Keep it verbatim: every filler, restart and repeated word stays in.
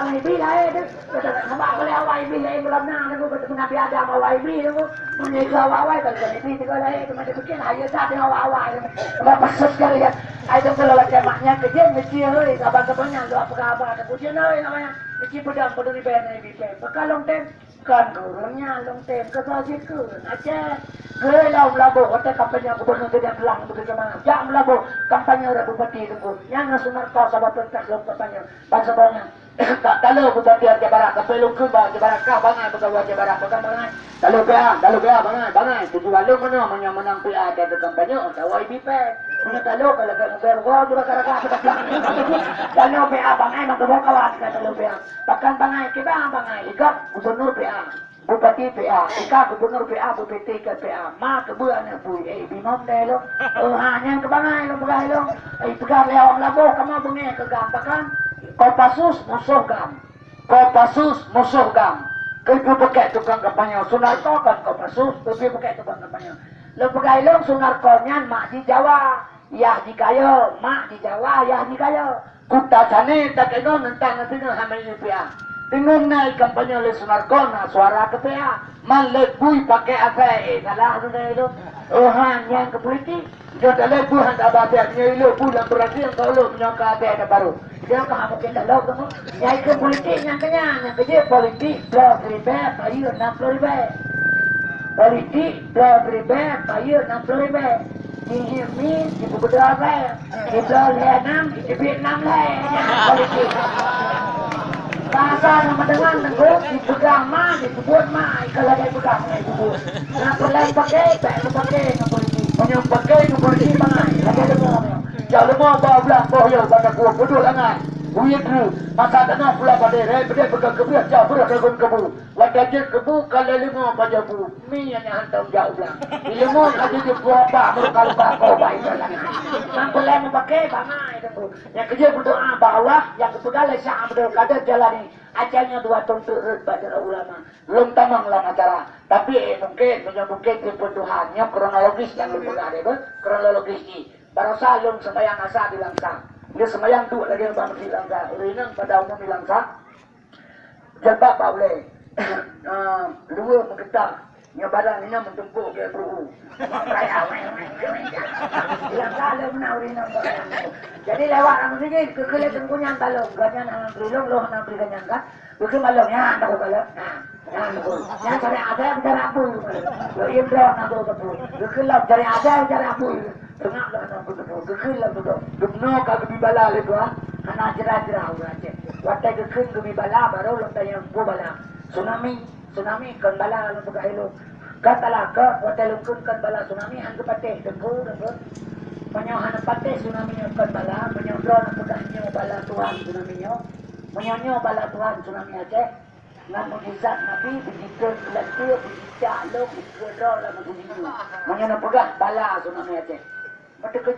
Ibi laén tu, kata nak sabak boleh awai ibi laén, belum na aku kata Nabi Adam awai ibi tu. Meunyoe keu awai-awai kan, kan ibi tu laén, cuma dia bikin ayo tak ada awai-awai. Kalau pasal sekali ya, ai tu kalau lagi maknya kerja mesti hei, abang kebanyakan lu apa khabar, tak kucing hei namanya. Mesti pedang peduli ben ibi pen. Bakal long tem, kan gurunnya long tem, kata siku, aja. Hei, lau Meulaboh, hotel kampanye gubernur tidak gelang begitu mana. Jak Meulaboh, kampanye orang bupati tunggu. Yang Sunarko sahabat perintah long kampanye. Bangsa banyak. Tak talo bubati Aceh Barat, tapi lôn kheun bak Aceh Barat, kah bangai pegawai Aceh Barat, pegang bangai. Talo P A, talo P A bangai, bangai. Tujuan lôn meunoe, meunyoe meunang P A dan kampanye, oh, tawa I B P. Meunyoe talo kalau kat Mesir, gua juga kara-kara pedak. Talo P A bangai, maka bawa kawan ka talo P A. Bahkan bangai, kiban bangai, ligap gubernur P A. Bupati P A, ika gubernur P A, bupati ke P A, ma keubeue aneuk bui, eh, bimom deh lôn. Eh, ha, nyan keubangai lôn peugah lôn. Eh, peugah lé awak Meulaboh, kamoe beungèh keu GAM, bahkan Kopassus musoh GAM. Kopassus musoh GAM. Keu geupeugèt tukang kampanye, Sunarko kan Kopassus, keu geupeugèt tukang kampanye. Lôn peugah lôn, Sunarko nyan mak jih Jawa, yah jih Kayo, mak jih Jawa, yah jih Kayo. Kuta Cani tak inong nentang ngon singoh hana U P A. Deungon na kampanye lé Sunarko na suara keu P A. Man lé bui pakai asai, eh, salah tu na itu. Oh, ha, nyang keu politik. Jeuet lé bui han aba asai, nyoe ilok bui lam berarti nyang kau lok nyoe ka asai dah baru. Dia ka mungkin dah lok tu. Nyai keu politik nyang keu nyan, nyang keu jih politik dua puluh ribu, bayeue enam puluh ribu. Politik dua puluh ribu, bayeue enam puluh ribu. Ngieng mi, jipeubeudoh asai. Dibloe lhèe nam, jiteubiet nam lhèe. Nyan politik. Bahasa nyang meudeungan teungku, jipeugah ma, jipeubuet ma, ikeu lagèe peugah ngon jipeubuet. Nyang peureulèe paké, bèk meupaké ngon polisi. Meunyoe paké ngon polisi bangai, lagèe deungoe nyoe. Jak leumo bak blang boh yoh bak takue peuduek langai. Buet reu, masa tanoh pula padé, rhèe peudeh peugah keubiet, jak breuh ragon keubu. Watèe jeuet keubu ka lhèe leumo pajoh bu, mi nyang hantom jak u blang. Di leumo ka jeuet jeuet buah bak meureuka-ruka ko bai jalan. Nyang peureulèe meupaké bangai teungku. Nyang keujeuet meudoa bak Allah nyang geupeugah lé Syekh Abdul Qadir Jailani, acara nyoe dua thôn teuk rhot bak jaroe ulama. Lôn tamong lam acara. Tapi, eh, mungkin, meunyoe mungkin sipeue Tuhan, nyoe kronologis nyang lôn peugah deh, beuh, kronologis jih. Barosa lôn seumayang Asa di Langsa. Lôn seumayang duek lagèe bak meuseujid Langsa. Ureueng inong pada umum di Langsa. Jilbab bak ulèe. Ah, luweue meugeuta. Nyoe badan inong meutumpôk keu bru. Kaya weng, weng, weng. Biasa lé meunan ureueng inong. Jadi lewat lam meuseujid, keu keuleue teungku nyan balong. Gobnyan hana bri lôn, lôn hana bri gobnyan kan. Keu keuleue balong, nyan takue kalon. Nah, nyan takue. Nyan syariat agam, syariat bui. Lôn iem droe na beu teupeu. Keu keuleue syariat agam, syariat bui. Teungoh lôn hana beuteupeu, geukheun lom dudoe. Gubernur ka geubi bala lé Tuhan, hana jira-jira ureueng Aceh. Watèe geukheun geubi bala, barô lôn tanyong peue bala. Tsunami, tsunami kon bala lôn peugah ilôn. Ka talakoe, watèe lôn kheun kon bala tsunami, han geupatéh teungku, teungku. Meunyoe hana patéh tsunami nyoe kon bala, meunyoe droeneuh peugah nyoe bala Tuhan tsunami nyoe, meunyoe nyoe bala Tuhan tsunami Aceh, ngon mukjizat Nabi, beujikheun buleuen teuk, beujicak lôn, beujikheun droe lam meuseujid nyoe. Meunyoe neupeugah bala tsunami Aceh. Meuteukeuh